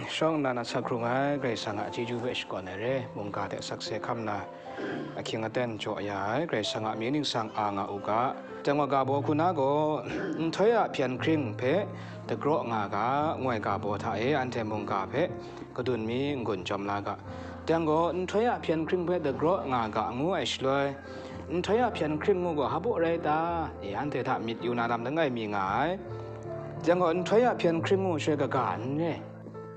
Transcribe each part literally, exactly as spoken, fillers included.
Shawng nnan a sa hkrung ai Karai Kasang a chyeju hpe shakawn ai re, mungga hte sakse hkam na ahkying aten jaw ya ai Karai Kasang a myit ningsang a nga u ga. Dai gaw ga baw hku na gaw, nhtoi a hpyen hkring hpe dagraw nga ga, ngu ai ga baw hta e anhte mungga hpe kadun mi n-gun jawm la ga. Dai gaw, nhtoi a hpyen hkring hpe dagraw nga ga, ngu ai shaloi, nhtoi a hpyen hkring ngu gaw hpa baw rai ta? E, anhte hta myit yu na lam langai mi nga ai. Dai gaw, nhtoi a hpyen hkring ngu shaloi kaga n re.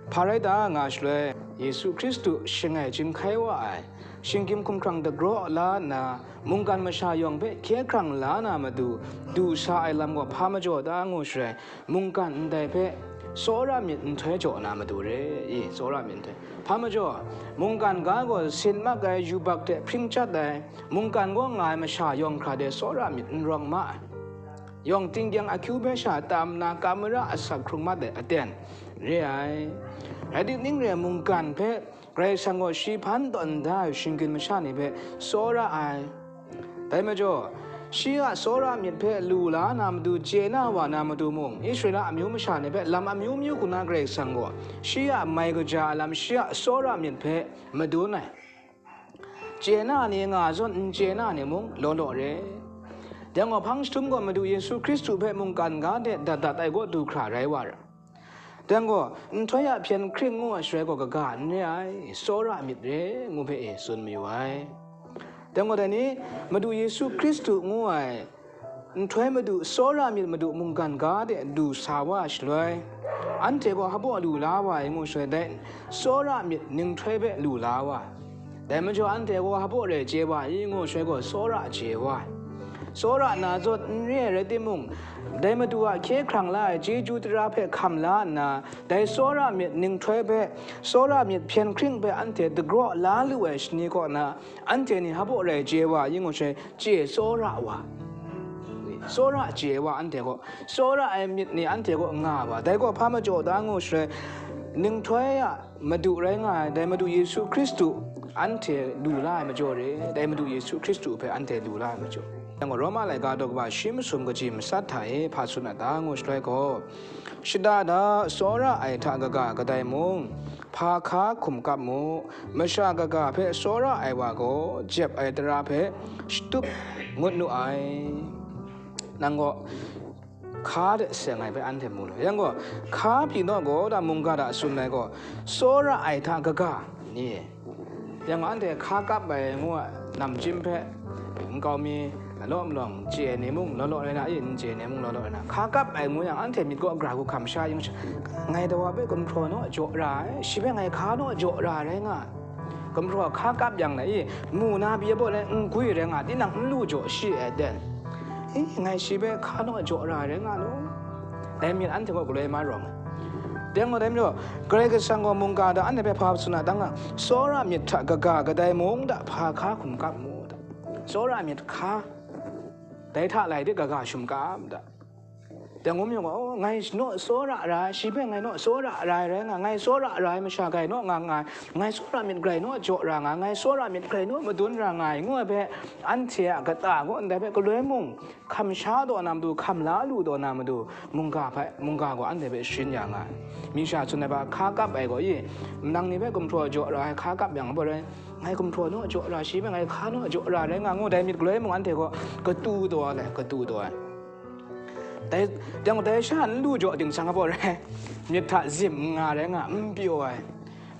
Hpa rai ta nga shaloi, Yesu Hkristu shing ai chyinghkai wa ai, shinggyim hkumhkrang dagraw la nna, mungkan masha yawng hpe hkye hkrang la na matu, du sa ai lam gaw hpa majaw ta ngu shaloi, mungkan ndai hpe tsawra myit nhtoi jaw na matu re i, tsawra myit nhtoi. Hpa majaw, mungkan ga gaw sin mak ai yubak hte hpring chyat ai, mungkan gaw nga ai masha yawng hkra de tsawra myit n rawng ma ai. Yawng tinggyang ahkyu hpe sha tam nna, kamara asak hkrung mat ai aten re ai. Rai timung, ning re ai mungkan hpe Karai Kasang gaw shi hpan tawn da ai shinggyim masha ni hpe tsawra ai. Dai majaw, shi a tsawra myit hpe lu la na matu chye na wa na matu mung, Israela amyu masha ni hpe lam amyu myu hku na Karai Kasang gaw shi a mai kaja ai lam, shi a tsawra myit hpe madun ai. Chye na ni nga zawn, n chye na ni mung law law re. Dai gaw, hpang jahtum gaw Madu Yesu Hkristu hpe mungkan ga de dat dat ai kaw du hkra rai wa ra. Dai gaw, nhtoi a hpyen hkring ngu ai shaloi gaw kaga n re ai, tsawra myit re, ngu hpe e tsun mayu ai. Dai gaw, dai ni, Madu Yesu Hkristu ngu ai nhtoi Madu tsawra myit Madu mungkan ga de du sa wa ai shaloi, anhte gaw hpa baw lu la wa ai ngu shaloi, dai tsawra myit ninghtoi hpe lu la wa ai. Dai majaw, anhte gaw hpa baw rai chye wa i ngu shaloi gaw, tsawra chye wa ai. Tsawra na zawn n re ai rai timung, dai Madu a hkye hkrang la ai chyeju tara hpe hkam la nna, dai tsawra myit ninghtoi hpe, tsawra myit hpyen hkring hpe anhte dagraw la lu ai shani kaw na, anhte ni hpa baw rai chye wa i ngu shaloi, chye tsawra wa, tsawra chye wa anhte gaw, tsawra ai myit ni anhte kaw nga wa, dai gaw hpa majaw ta ngu shaloi, ninghtoi a Madu rai nga ai, dai Madu Yesu Hkristu anhte lu la ai majaw re, dai Madu Yesu Hkristu hpe anhte lu la ai majaw. Yang gaw, Roma laika daw kaba shi masum kaji matsat hta e hpa tsun a ta ngu shaloi gaw, shada da tsawra ai hta kaga kadai mung, hpa hka hkum kap mu, masha kaga hpe tsawra ai wa gaw, jep ai tara hpe shatup ngut nu ai. Nang gaw hka de seng ai hpe anhte mu lu. Yang gaw, hka pyi naw gaw, da mungga da tsun ai gaw, tsawra ai hta kaga ni? Yang gaw, anhte hka kap ai ngu ai namchyim hpe nkau mi law malawng chye ai ni mung law law rai na, e, n chye ai ni mung law law rai na, hka kap ai ngu yang, anhte myit gaw gara hku hkam sha yin sha, ngai dawa hpe gumhpraw naw jaw ra ai, shi hpe ngai hka naw jaw ra ai rai nga ai. Gumhpraw hka kap yang na i, mu na pyi ai baw rai, n gwi rai nga, tinang n lu jaw shi ai ten. I, ngai shi hpe hka naw jaw ra ai rai nga law. Dai myit anhte gaw galoi ma rawng ai. Dai gaw, dai majaw, Karai Kasang gaw mungga da anhte hpe hpa tsun a ta nga, tsawra myit hta kaga kadai mung da hpa hka hkum kap mu da. Tsawra myit hka, dai hta lai de kaga shum kap da. Dai ngu myit gaw, "Oh, ngai naw tsawra ra ai, shi hpe ngai naw tsawra ra ai rai nga, ngai tsawra ra ai masha grai naw nga nga ai, ngai tsawra myit grai naw jaw ra nga, ngai tsawra myit grai naw madun ra nga ai," ngu ai hpe, anhte a kata gaw ndai hpe galoi mung hkam sha taw na matu, hkam la lu taw na matu, mungga hpe, mungga gaw anhte hpe sharin ya nga ai. Masha tsun ai hpa hka kap ai gaw, i, nang ni hpe gumhpraw jaw ra ai hka kap yang gaw rai, ngai gumhpraw naw jaw ra, shi hpe ngai hka naw jaw ra rai nga, ngu dai myit galoi mung anhte gaw katu taw ai, katu taw ai. Dai, dai, dai sha n lu jaw dingsang a baw rai, myit hta zim n nga rai nga, n pyaw ai.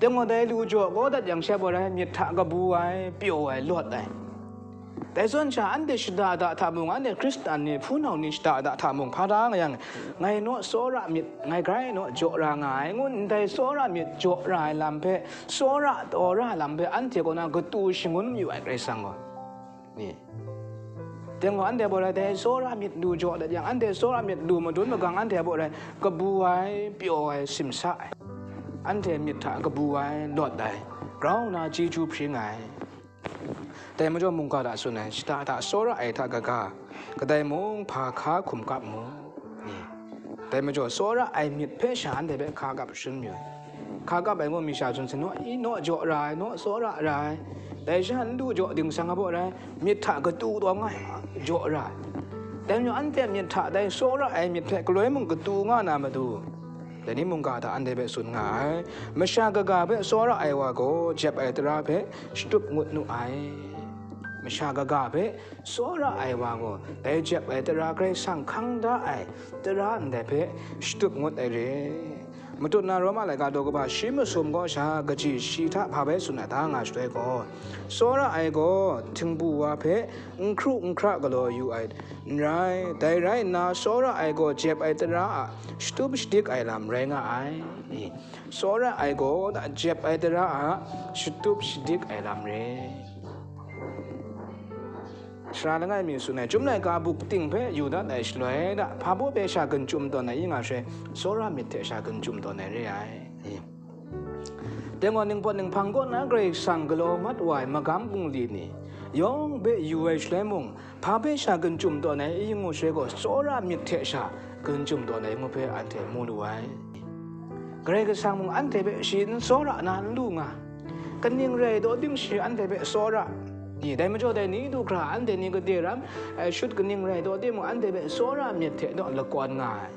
Dai gaw dai lu jaw kau dat yang she baw rai, myit hta kabu ai, pyaw ai, lawt ai. Dai zawn sha, anhte shada da hta mung, anhte Hkristan ni, hpunau ni shada da hta mung, hpa da nga yang, ngai naw tsawra myit, ngai grai naw jaw ra nga ai, ngu ndai tsawra myit jaw ra ai lam hpe, tsawra taw ra ai lam hpe, anhte kaw na katu shangun mayu ai Karai Kasang gaw. Ni, dai gaw anhte baw rai, dai tsawra myit lu jaw dat yang, anhte tsawra myit lu madun magang, anhte baw rai, kabu ai, pyaw ai, simsa ai, anhte myit hta kabu ai, lawt ai, grau nna chyeju hpring ai. Dai majaw mungga da tsun ai, shada da tsawra ai hta kaga, kadai mung hpa hka hkum kap mu. Ni, dai majaw tsawra ai myit hpe sha anhte hpe hka kap shangun mayu ai. Hka kap ai gaw masha tsun sai, naw, i, naw jaw ra ai, naw tsawra ra ai. Dai sha n lu jaw dingsang a baw rai, myit hta katu taw nga ai, jaw ra ai. Dai majaw anhte myit hta dai tsawra ai myit hpe galoi mung katu nga na matu, Dai ni mungga hta anhte hpe tsun nga ai, masha kaga hpe tsawra ai wa gaw jep ai tara hpe shatup ngut nu ai. Masha kaga hpe tsawra ai wa gaw dai jep ai tara Karai Kasang hkang da ai tara ndai hpe shatup ngut ai re. Matut na Roma laika daw kaba shi masum gaw sha kaji shi hta hpa bai tsun ai ta nga shaloi gaw, tsawra ai gaw htingbu wa hpe n hkru n hkra galaw yu ai n rai, dai rai nna, tsawra ai gaw jep ai tara a shatup shadik ai lam rai nga ai. Tsawra ai gaw jep ai tara a shatup shadik ai lam re. Sara langai mi tsun ai, Chyum laika buk ting hpe yu dat ai shaloi da, hpa baw hpe sha gun chyum tawn ai i nga she, tsawra myit hte sha gun chyum tawn ai re ai. Dai gaw, ningpawt ninghpang kaw na Karai Kasang galaw mat wa ai magam bungli ni yawng hpe yu ai shaloi mung, hpa hpe sha gun chyum tawn ai i ngu shaloi gaw, tsawra myit hte sha gun chyum tawn ai ngu hpe anhte mu lu ai. Karai Kasang mung anhte hpe shi n tsawra na n lu nga, kaning rai taw tim shi anhte hpe tsawra ni, dai majaw dai ni du hkra anhte ni gade ram ai shut kaning rai taw timung, anhte hpe tsawra myit hte naw lakawn nga ai.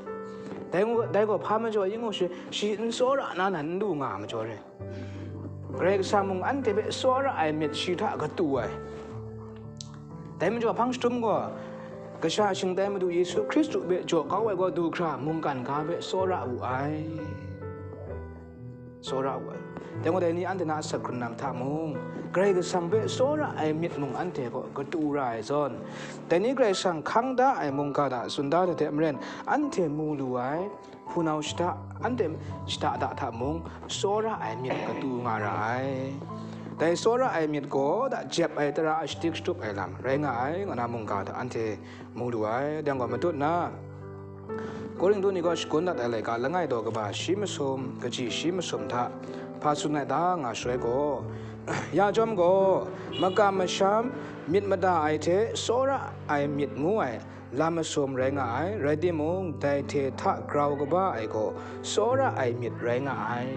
Dai ngu, dai gaw hpa majaw i ngu shi, shi n tsawra na nan n lu nga ai majaw re. Karai Kasang mung anhte hpe tsawra ai myit shi hta katu ai. Dai majaw hpang jahtum gaw, kasha shingtai Madu Yesu Hkristu hpe jaw kau ai gaw du hkra mungkan ga hpe tsawra wu ai. Tsawra wu ai. Dai gaw dai ni anhte na asak hkrun lam hta mung, Karai Kasang hpe tsawra ai myit mung anhte gaw katu ra ai zawn, dai ni Karai Kasang hkang da ai mungga hta tsun da ai hte maren, anhte mu lu ai. Hpunau shada, anhte shada da hta mung, tsawra ai myit katu nga ra ai. Dai tsawra ai myit gaw da jep ai tara a shadik shatup ai lam rai nga ai, nga na mungga hta anhte mu lu ai. Dai gaw matut na, Korinhtu ni gaw shagun dat ai laika langai daw kaba shi masum, kaji shi masum hta hpa tsun ai ta nga shaloi gaw, ya chyawm gaw, makam masham, myit mada ai hte tsawra ai myit ngu ai, lam masum rai nga ai, rai timung, dai hte hta grau kaba ai gaw tsawra ai myit rai nga ai.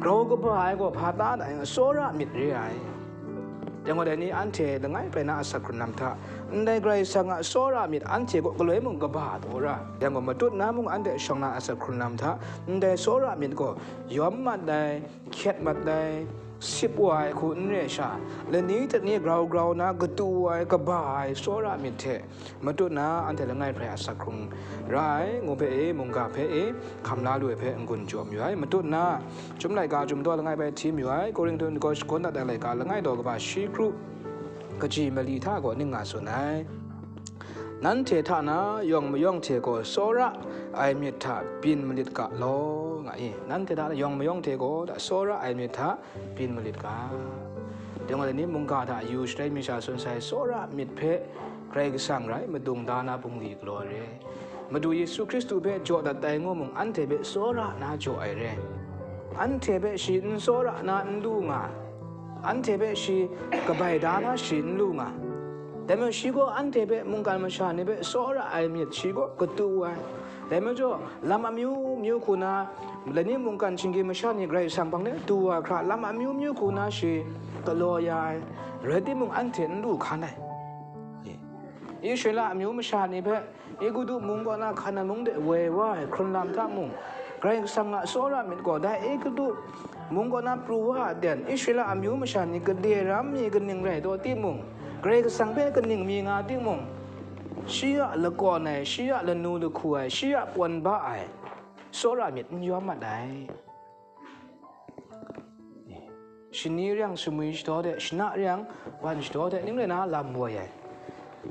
Grau kaba ai gaw hpa ta da ai, tsawra myit re ai. Dai gaw dai ni anhte langai bai na asak hkrun lam hta, ndai Karai Kasang a tsawra myit anhte gaw galoi mung kaba taw ra, dai gaw matut na mung anhte shawng na asak hkrun lam hta, ndai tsawra myit gaw yawm mat ai, hkyet mat ai, sip wa ai hku n re sha, lani hte ni grau grau na katu ai, kaba ai tsawra myit hte matut na anhte langai hprai asak hkrung ra ai, ngu hpe e, mungga hpe e, hkam la lu ai hpe n-gun jaw mayu ai. Matut na, Chyum laika Chyum daw langai bai hti mayu ai, Korinhtu ni gaw shagun dat ai laika langai daw kaba shi kru kaji mali hta gaw ning nga tsun ai. Nanhte hta na yawng mayawng hte gaw tsawra ai myit hta byin malit ga law, nga i. Nanhte hta na yawng mayawng hte gaw da tsawra ai myit hta byin malit ga. Dai gaw dai ni mungga hta yu shalai mi sha tsun sai tsawra myit hpe Karai Kasang rai madung da na bungli galaw ai re. Madu Yesu Hkristu hpe jaw dat ai ngu mung, anhte hpe tsawra na jaw ai re. Anhte hpe shi n tsawra na n lu nga, anhte hpe shi kabai da na shi n lu nga. Dai majaw shi gaw anhte hpe mungkan masha ni hpe tsawra ai myit shi gaw katu ai. Dai majaw, lam amyu myu hku na, lani mungkan shinggyim masha ni Karai Kasang hpang de du wa hkra, lam amyu myu hku na shi galaw ya ai, rai timung, anhte n lu hkan ai. Israela amyu masha ni hpe Egutu mung kaw na Hkanan mung de woi wa ai hkrun lam hta mung, Karai Kasang a tsawra myit gaw dai Egutu mung kaw na pru wa a ten, Israela amyu masha ni gade ram mi kaning rai taw timung, Karai Kasang hpe kaning mi nga timung, shi a lakawn ai, shi a lanu lahku ai, shi a pawn ba ai tsawra myit n yawm mat ai. Shani reng sumwi shadaw de, shana reng wan shadaw de, ning rai na lam woi ai.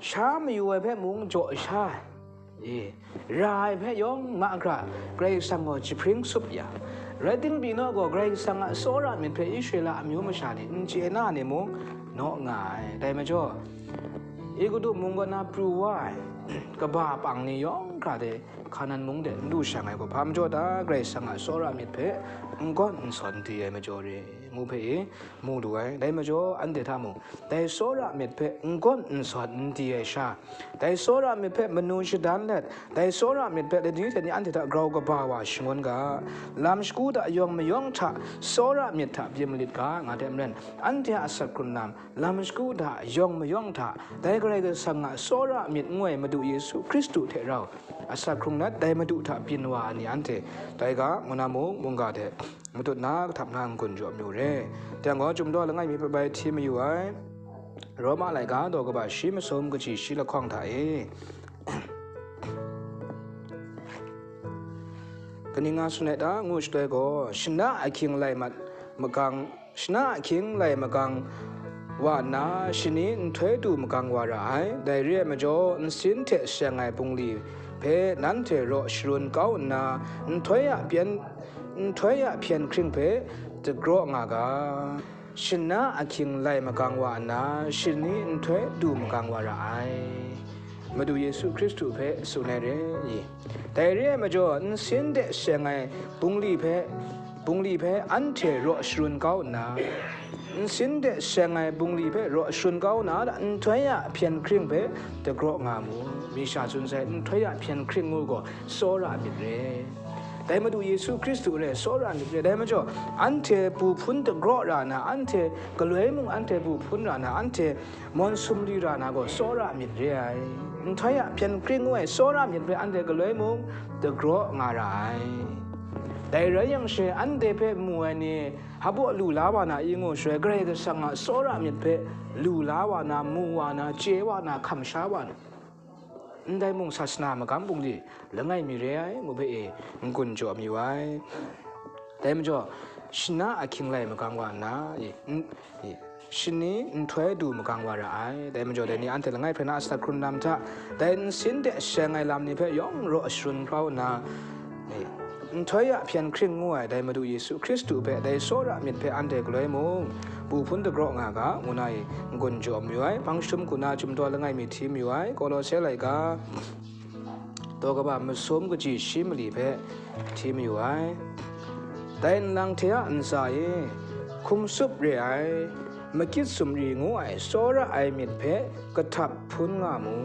Sha mayu ai hpe mung jaw sha ai. E, ra ai hpe yawng mahkra Karai Kasang gaw jahpring sup ya. Rai timung, pyi naw gaw, Karai Kasang a tsawra myit hpe Israela amyu masha ni n chye na ni mung naw nga ai. Dai majaw, Egutu mung kaw na pru wa ai kaba pang ni yawng hkra de Hkanan mung de n lu shang ai gaw, hpa majaw ta Karai Kasang a tsawra myit hpe n gawn n sawn n di ai majaw re, ngu hpe e, mu lu ai. Dai majaw, anhte hta mung, dai tsawra myit hpe n gawn n sawn n di ai sha, dai tsawra myit hpe manu shadan let, dai tsawra myit hpe lani hte ni anhte hta grau kaba wa shangun ga, lam shagu hta yawng mayawng hta tsawra myit hta byin malit ga, nga hte maren, anhte a asak hkrun lam, lam shagu hta yawng mayawng hta, dai Karai Kasang a tsawra myit ngu ai madu Yesu Hkristu hte rau asak hkrung nat dai Madu hta byin wa ai ni anhte, dai ga, ngu na mung, mungga hte matut na, kahtap na n-gun jaw mayu re. Dai gaw, Chyum daw langai mi hpe bai hti mayu ai, Roma laika daw kaba shi masum kaji shi lahkawng hta e. Kaning nga tsun ai ta ngu shaloi gaw, shana ahkying lai mat magang, shana ahkying lai magang wa nna, shani nhtoi du magang wa ra ai. Dai re ai majaw, nsin hte seng ai bungli hpe nanhte raw sharun kau nna, nhtoi a byen, nhtoi a hpyen hkring hpe dagraw nga ga. Shana ahkying lai magang wa nna, shani nhtoi du magang wa ra ai. Madu Yesu Hkristu hpe tsun ai re i? Dai re ai majaw, nsin de seng ai bungli hpe, bungli hpe anhte raw sharun kau nna, nsin de seng ai bungli hpe raw sharun kau nna, nhtoi a hpyen hkring hpe dagraw nga mu. Mi sha tsun sai, nhtoi a hpyen hkring ngu gaw, tsawra myit re. Dai Madu Yesu Hkristu re, tsawra myit re. Dai majaw, anhte bu hpun dagraw ra na, anhte galoi mung anhte bu hpun ra na, anhte mawn sumri ra na gaw, tsawra myit re ai. Nhtoi a hpyen hkring ngu ai tsawra myit hpe anhte galoi mung dagraw nga ra ai. Dai rai yang she, anhte hpe mu ai ni, hpa lu la wa na i ngu shaloi, Karai Kasang a tsawra myit hpe lu la wa na, mu wa na, chye wa na, hkam sha wa na, ndai mung sasana magam bungli langai mi re ai ngu hpe e n-gun jaw mayu ai. Dai majaw, shana ahkying lai magang wa nna, e, n-, e, shani nhtoi du magang wa ra ai. Dai majaw, dai ni anhte langai hpren a asak hkrun lam hta, dai nsin de seng ai lam ni hpe yawng raw sharun kau nna, e, nhtoi a hpyen hkring ngu ai dai Madu Yesu Hkristu hpe, dai tsawra myit hpe anhte galoi mung bu hpun dagraw nga ga, ngu na i n-gun jaw mayu ai. Hpang jahtum hku na Chyum daw langai mi hti mayu ai. Kolose laika daw kaba masum kaji shi mali hpe hti mayu ai. Dai nlang hte a ntsa e, hkum tsup re ai, makyit sumri ngu ai tsawra ai myit hpe kahtap hpun nga mu.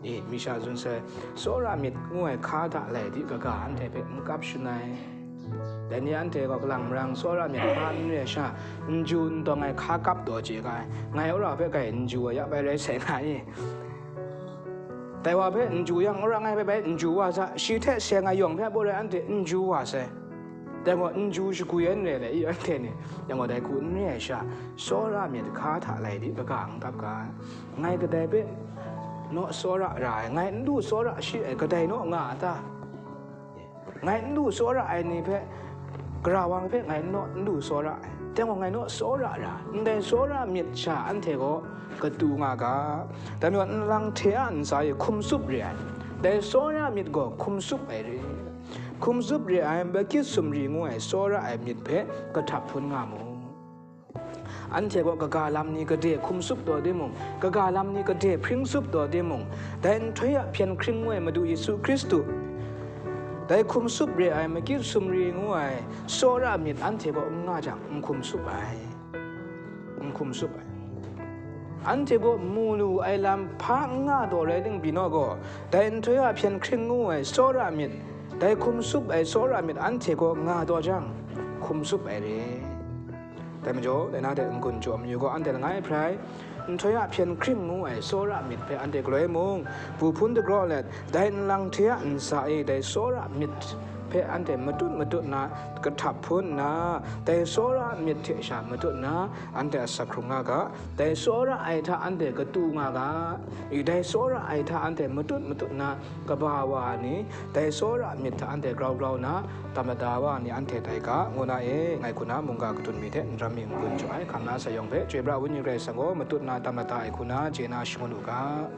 E, mi sha tsun sai, tsawra myit ngu ai hka hta lai di kaga anhte hpe n kap shangai. Dai ni anhte gaw kalang marang tsawra myit hka n re ai sha, n ju n dawng ai hka kap taw chye ga ai. Ngai wora hpe kai n ju ai ya bai rai sai nga i? Dai wa hpe n ju yang, wora ngai hpe bai n ju wa sa, shi hte seng ai yawng hpe abaw rai anhte n ju wa sai. Dai gaw n ju shagwi ai n re ai i, anhte ni? Dai gaw dai hku n re ai sha, tsawra myit hka hta lai di kaga n kap ga ai. Ngai kadai hpe naw tsawra ra ai, ngai n lu tsawra shi ai, kadai naw nga a ta? Ngai n lu tsawra ai ni hpe, Gara wa hpe ngai naw n lu tsawra ai, dai gaw ngai naw tsawra ra, ndai tsawra myit sha anhte gaw katu nga ga. Dai majaw, nlang hte a ntsa e hkum tsup re ai, dai tsawra myit gaw hkum tsup ai re. Hkum tsup re ai, makyit sumri ngu ai tsawra ai myit hpe kahtap hpun nga mu. Anhte gaw kaga lam ni gade hkum tsup taw timung, kaga lam ni gade hpring tsup taw timung, dai nhtoi a hpyen hkring ngu ai Madu Yesu Hkristu, dai hkum tsup re ai makyit sumri ngu ai tsawra myit anhte gaw n nga jang, n hkum tsup ai, n hkum tsup ai. Anhte gaw mu lu ai lam hpa n nga taw rai ting pyi naw gaw, dai nhtoi a hpyen hkring ngu ai tsawra myit, dai hkum tsup ai tsawra myit anhte gaw nga taw jang, hkum tsup ai re. Dai majaw, dai na de n-gun jaw mayu gaw, anhte langai hpe rai, nhtoi a hpyen hkring ngu ai tsawra myit hpe anhte galoi mung, bu hpun dagraw let, dai nlang hte a ntsa e dai tsawra myit hpe anhte matut matut na kahtap hpun nna, dai tsawra myit hte sha matut nna, anhte asak hkrung nga ga, dai tsawra ai hta anhte katu nga ga, i dai tsawra ai hta anhte matut matut nna, kaba wa ai ni, dai tsawra myit hta anhte grau grau nna, tam lada wa ai ni anhte tai ga, ngu na e, ngai hku na mungga kadun mi hte n ram mi n-gun jaw ai, hkam na sayawng hpe, chyoi pra Wenyi Karai Kasang gaw matut na tam lada ai hku na chye na shangun u ga.